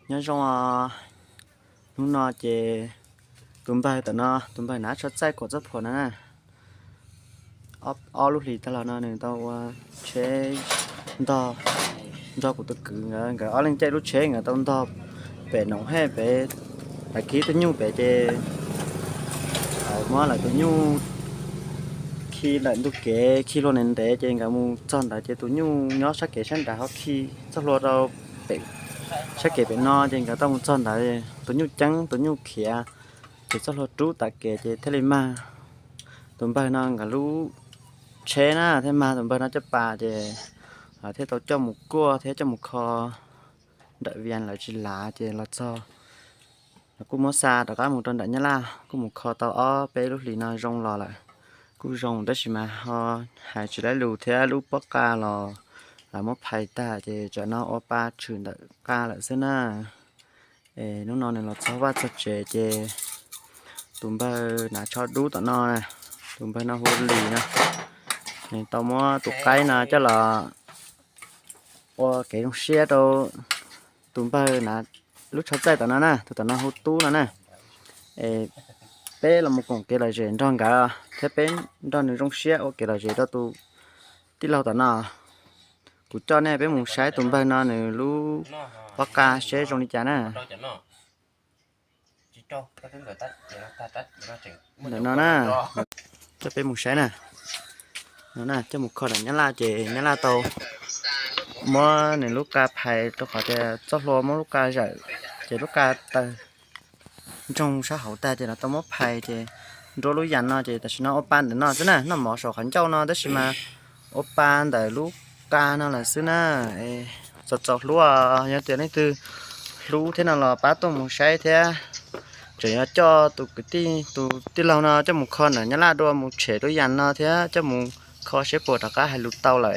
Nyob zoo os, hnub no ces tus npawg tom no, tus npawg hnav tsho txaij kuam txoj phuam no na, ob lub hlis tag los no nws tau ua tsheb ntog nrog kuv tus kwv nkawd, nkawd ob leeg caij lub tsheb nkawd tau ntog pem Noom Hej pem, lawv khi tus nyuj pem ces lawv muab lawv tus nyuj khi ntawm ntug kev, khi hlua ntev ntev ces nkawd mus txog ntawd ces tus nyuj nyob sab kev sab nrad ho khi txoj hlua rau pem, sab kev pem no ces nkawd tau mus txog ntawd, tus nyuj ceeb tus nyuj khiav, ces txoj hlua rub tas kev ces thiaj li mag tus npawg no nkawd lub tsheb na, thiaj mag tus npawg no caj pas ces thiaj tau coj mus kuaj thiab coj mus kho nram Vias lawv tsis lav ces los txog kuj muab xa rov qab mus rau nram Nyab Laj, kuj mus kho tau ob peb lub hlis no zoo los lawm. Kuj zoo tab sis mas ho hais tsis laib lus thiab lub pob qa los lawv muab phais tag ces tsam no ua pa tshwm ntawm qa lawm xwb na. Es hnub no nws los txog vaj txog tsev ces tus npawg hnav tsho dub tom no, tus npawg no hu Lis no, nws tau muab tus qaib no coj los ua kev zoo siab rau tus npawg hnav lub tsho txaij tom no na, tus tom no hu Tub no na. Es peb los mus koom kev lom zem nrog nkawd thiab peb nrog nws zoo siab ua kev lom zem rau tus tij laug tom no. Kuv coj nej peb mus saib tus npawg no nws lub pob qa seb zoo li cas na. Ntawm no na, coj peb mus saib na. No na, coj mus kho nram Nyab Laj ces Nyab Laj tau muab nws lub qa phais rau qhov tias txoj hlua muab lub qa zawm ces lub qa tawg ntsoog sab hauv tag ces lawv tau muab phais ces nruab lub yas no ces tam sim no ua pa ntawm no xwb na, noj mov saum qhov ncauj no tab sis mas ua pa ntawm lub qa no lawm xwb na. Txaus txaus hlub, yog tias leej twg hlub thiab no los pab tuaj mus saib thiab. Tseem yuav coj tus kwv tij tus tij laug no coj mus kho ntawm Nyab Laj dua, mus tshem lub yas no thiab coj mus kho seb puas rov qab hais lus tau lawm.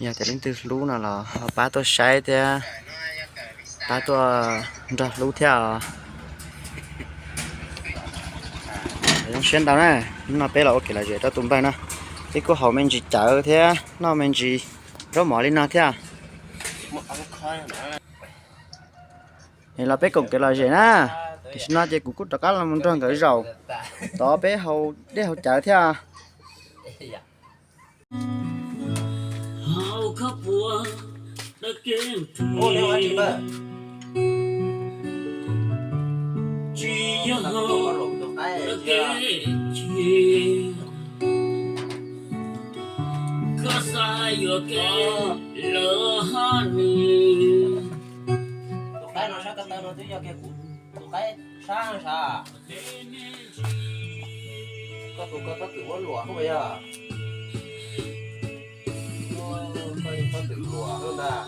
Yog tias leej twg hlub no los ho pab tuaj saib thiab, pab tuaj nrog hlub thiab os. Zoo siab ntau na, hnub no peb los ua kev lom zem rau tus npawg no, peb kuj haus me ntsis cawv thiab noj me ntsis zaub mov li no thiab. Es los peb koom kev lom zem na, tam sim no ces kuv kuj rov qab los mus nrog nkawd zaum tod, peb haus dej haus cawv thiab. Tus qaib no sab ko taw no twb yog kiag kuv tus qaib sab sab. Koj tus koj txhob txwm muab luam hauj yog. Koj txhob txwm luam hauj ntag.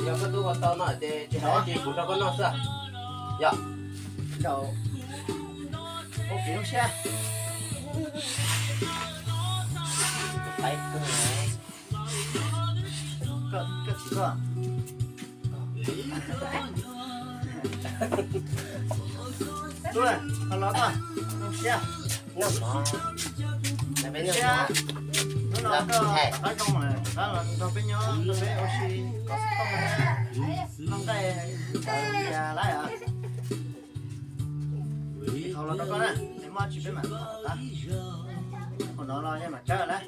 Yog koj tub ua tau no ces tsis hais dab tsi kuv nrog koj noj xwb. Yog. Tus qaib kawg. Koj txiv koj. Tub, los koj, zoo siab. Zoo siab. Hnub no koj rov qab zoo lawm, rov qab los nrog peb nyob, nrog peb ua si kom xov tooj, noj nqaij, cawv tias laib os. Thaum los rau koj na, es muaj tsis peb mam rov qab. Qhov no los yog mam tsawb lawm.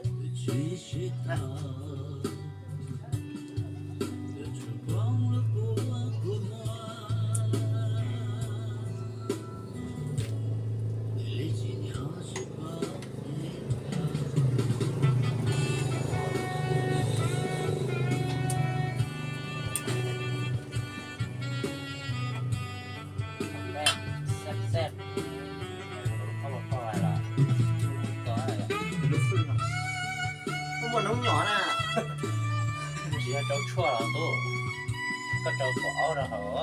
Muaj noob nyom na. Tsis yog rau tshuaj los tub, koj rau kaum ob rau hauv.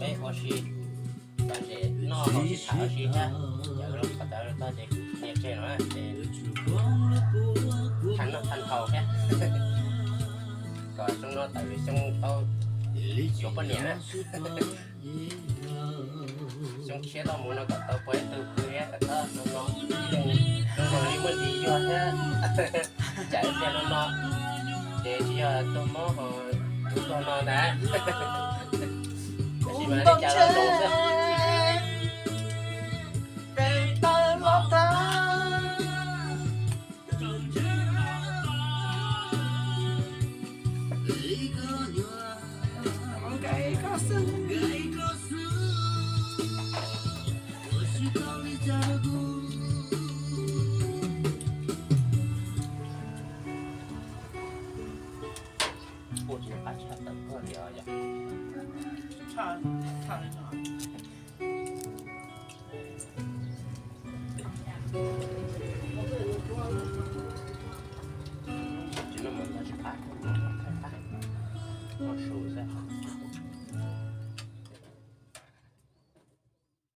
Ua si, noj ua si, tham ua si thiab. Yog lub qhov tawv tag ces nias tseg no ces thaij noj thaij haus thiab. Kom xyoo no tawm xyoo tau yuav poj niam na. Xyoo tshiab los mus no kom tau poj ib tug pw thiab kom tau zoo no, zoo li muaj ntsis yuag thiab. Tsam ib pliag no no ces tsis yog tuag mob ho tus tuag no ntag. Tab sis mas li cas los zoo xwb. Ua tsis qab tshaj tawm koj li os yom.